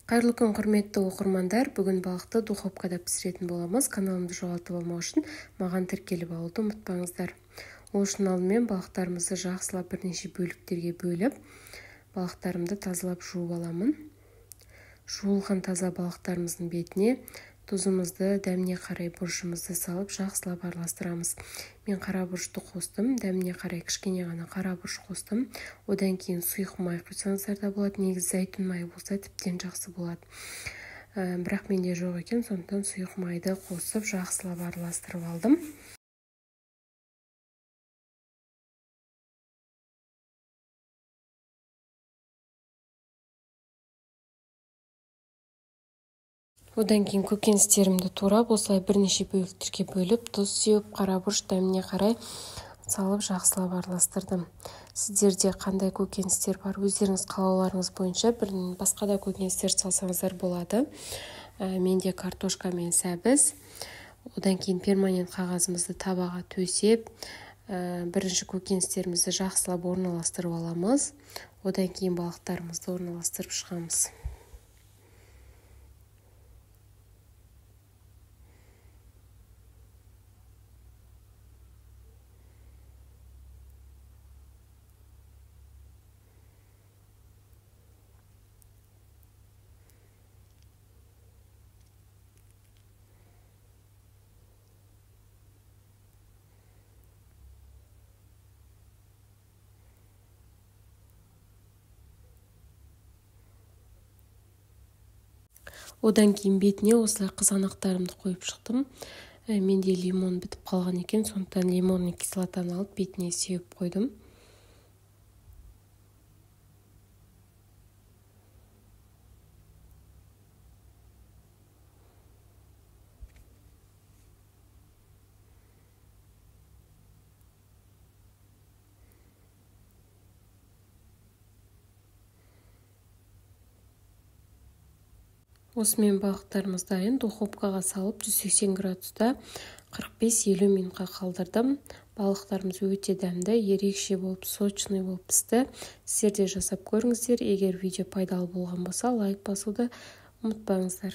Қайырлы күн, құрметті оқырмандар. Бүгін балықты духовкада пісіретін боламыз. Каналымды жоғалтып алмау үшін маған тіркеліп алуды ұмытпаңыздар. Ол үшін алдымен балықтарымызды жақсылап бірнеше бөліктерге бөліп, балықтарымды тазалап жуып аламын. Жуылған таза балықтарымыздың бетіне тұзымызды, дәміне қарай бұрышымызды салып жақсылап араластырамыз. Мен қара бұрышты қостым, дәміне қарай кішкене ғана қара бұрыш қостым. Одан кейін сұйық май құйсаңыздар да болады. Негізі зәйтүн майы болса тіптен жақсы болады. Бірақ менде жоқ екен, сондықтан сұйық майды қосып жақсылап араластырып алдым. Одан кейін көкөністерімді турап, осылай бірнеше бөліктерге бөліп, тұз сеуіп, қара бұрыш дәміне қарай салып жақсылап араластырдым. Сіздерде қандай көкөністер бар, өздеріңіз қалауларыңыз бойынша бір басқа да көкөністер салсаңыздар болады. Менде картошка мен сәбіз. Одан кейін перманент қағазымызды табаға төсеп, бірінші көкөністерімізді жақсылап орналастырып аламыз. Одан кейін балықтарымызды орналастырып шығамыз. Одан кейін бетіне осылай қызанақтарымды қойып шықтым. Менде лимон бітіп қалған екен, сондықтан лимонный кислотаны алып бетіне сеуіп қойдым. Осымен балықтарымыз дайын. Духовкаға салып 180 градуста 45-50 минутқа қалдырдым. Балықтарымыз өте дәмді, ерекше болып, сочный болып пісті. Сіздер де жасап көріңіздер. Егер видео пайдалы болған болса, лайк басуды ұмытпаңыздар.